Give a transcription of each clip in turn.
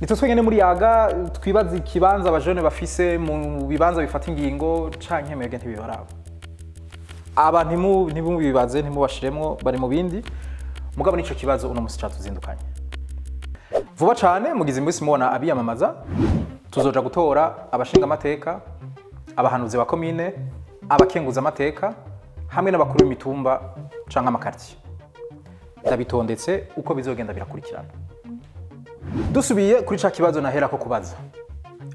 Nitwe twenyene muri Yaga twibaza ikibanza abajene bafise mu bibanza bifata ingingo canke mwebwe ntibibaraba. Aba ntimubibaze, ntimubashiremwo, bari mu bindi. Mugabo nico kibazo uno musi catuzindukanye. Vuba cane mugize iminsi mubona abiyamamaza, tuzoja gutora abashinga amateka, abahanuzi ba komine, abakenguza amateka hamwe n'abakuru b'imitumba canke amakartier. Ndabitondetse uko bizogenda birakurikirana. Dusubiye kuri ca kibazo nahera ko kubaza.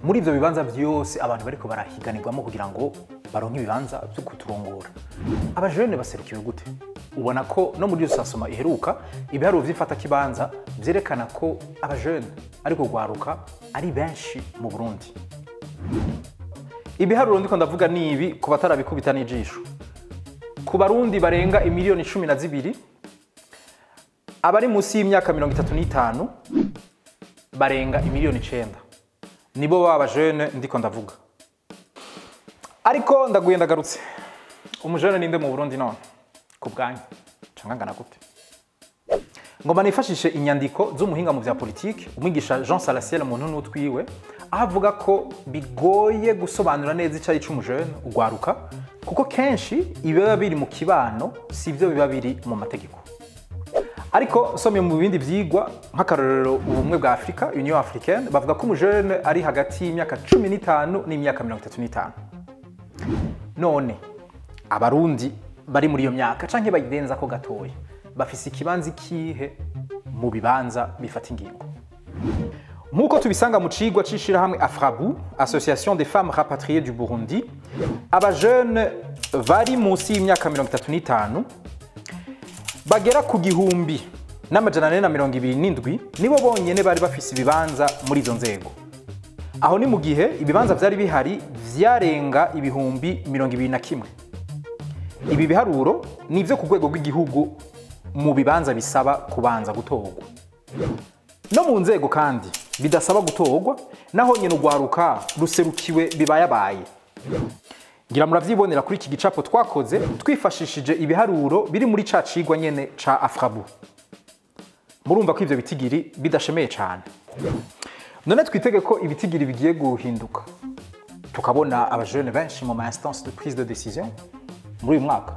Muri ivyo bibanza vyose abantu bariko barahiganirwamo kugira ngo baronke ibibanza vyo kuturongora, abajene baserukiwe gute? Ubona ko no muri recensement iheruka ibiharuro vy'ifata kibanza vyerekana ko abajene ariko gwaruka ari benshi mu Burundi. Ibiharuro ndiko ndavuga ni ibi ku batarabikubita n'ijisho. Ku Barundi barenga imiliyoni 12, abari munsi y'imyaka 35 barenga imiliyoni 9. Nibo baba jeune ndiko ndavuga. Ariko ndaguye ndagarutse. Umujene ninde mu Burundi none? Ku bwanyu cangangana gute? Ngomba nifashishe inyandiko z'umuhinga mu vya politike, umwigisha Jean Salasiel mu ntuntu twiwe, aho avuga ko bigoye gusobanura neza icari c'umujene ugwaruka, kuko kenshi ibiba biri mu kibano sivyo biba biri mu mategeko. Ariko nsomye mu bindi vyigwa nk'akarorero ubumwe bwa Afrika, Union Africaine, bavuga ko umujene ari hagati y'imyaka 15 n'imyaka 35. None abarundi bari muri iyo myaka canke bayidenza ko gatoya bafise ikibanza ikihe mu bibanza bifata ingingo? Nk'uko tubisanga mu cigwa c'ishirahamwe AFRABU, Association des femmes rapatriées du Burundi, abajene bari munsi y'imyaka 35 bagera ku 1427 nibo bonyene bari bafise ibibanza muri izo nzego. Aho ni mu gihe ibibanza vyari bihari vyarenga 21,000. Ibi biharuro ni ivyo ku rwego rw'igihugu mu bibanza bisaba kubanza gutorwa. No mu nzego kandi bidasaba gutorwa, naho nyene ugwaruka ruserukiwe bibayabaye. Ngira muravyibonera kuri iki gicapo twakoze twifashishije ibiharuro biri muri ca cigwa nyene ca AFRABU. Murumva ko ivyo bitigiri bidashemeye cane. None twitege ko ibitigiri bigiye guhinduka, tukabona abajene benshi mu ma instance de prise de décision muri uyu mwaka.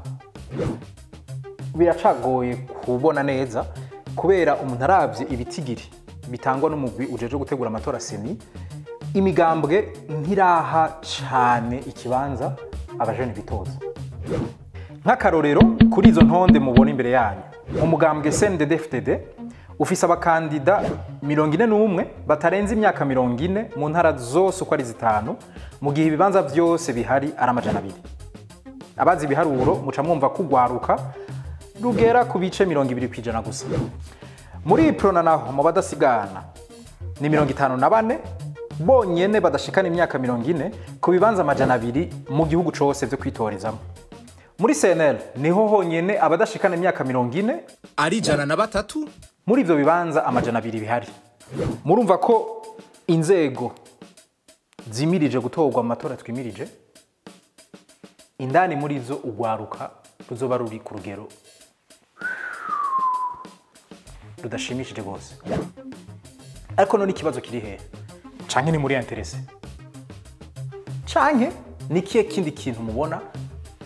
Biracagoye kubona neza kubera umuntu aravye ibitigiri bitangwa n'umugwi ujeje gutegura amatora CENI, imigambwe ntiraha cane ikibanza abajene bitoza. Nk'akarorero kuri izo ntonde mubona imbere yanyu, umugambwe CNDD-FDD ufise abakandida 41 batarenze imyaka 40 mu ntara zose uko ari 5, mu gihe ibibanza vyose bihari ari 200. Abazi ibiharuro muca mwumva kugwaruka rugera ku bice 20% gusa. Muri Iprona naho mu badasigana ni 54 bonyene badashikana imyaka 40 ku bibanza 200 mu gihugu cose vyo kwitorezamo. Muri CNL niho honyene abadashikana imyaka 40 ari 103 muri ivyo bibanza 200 bihari. Murumva ko inzego zimirije gutorwa mu matora twimirije, indani muri zo ugwaruka ruzoba ruri ku rugero rudashimishije gose. Ariko none ikibazo kiri hehe? Canke ni muri interesse? Canke ni kihe kindi kintu mubona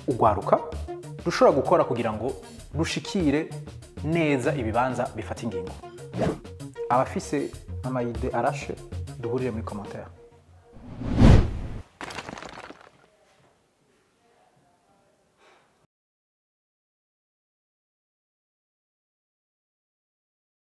ugwaruka rushobora gukora kugira ngo rushikire neza ibibanza bifata ingingo? Abafise amayide arashe duhurire muri commentaire.